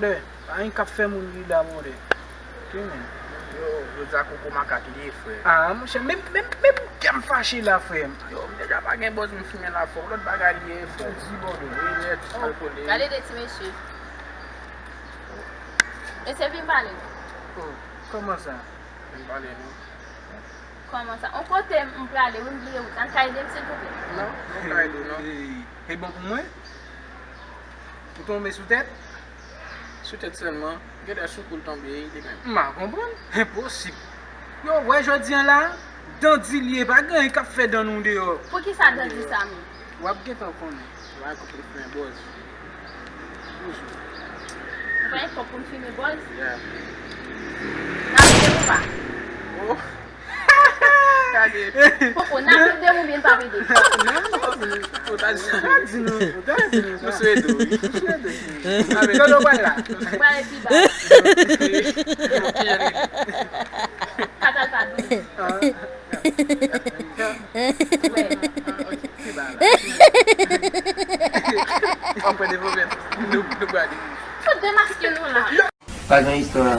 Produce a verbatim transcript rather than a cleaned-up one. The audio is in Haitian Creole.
Brother, pa anyen k ap fè moun ri la, brother. Ok, man. Yo, yo di a koko makak li ye, frè. Ah, monchè, men, men, men poukè m fache la, frè? Yo, m deja pa gen bòz, m fimen la, frè. Lòt bagay li ye, frè. Di, brother. Wi, nèt, oh, alkole. Gade de ti mesye. Mesye, vin pale. Oh, kòman sa? Vin pale, non. Kòman sa? On kote m prale, wi, m bliye wout. Ann ka ede m, silvouplè? Non, non, ka ede w, non. Hey, hey, bon pou mwen? Ou tonbe sou tèt? Sou tèt sèlman. Genlè sou kou l tonbe, ede menm. M pa konprann. Enposib. Yo, wè jodi a la, dandi li ye, pa gen anyen k ap fè dan nou deyò. Poukisa dandi sa menm? W ap gentan konnen. W a kòb pou n fimen bòz. Toujou. Ou pa gen kòb pou n fimen bòz? Yeah. N ap ede ou pa? Oh. Gade. Poko, n ap ede ou oubyen n p ap ede? Non, non, non. Ou ta di sa. Ou ta di nou, ou ta di nou sa. Nou sou ede w, wi. Nou sou ede w. Kote w pral la? Mwen ale pi ba. Ki jan li? Katal pa dou. Ah. Wè. Ah, ok. Pi ba la. W ap pran devlope. Nou, nou prale. Fout demaske nou la. Pa gen istwa.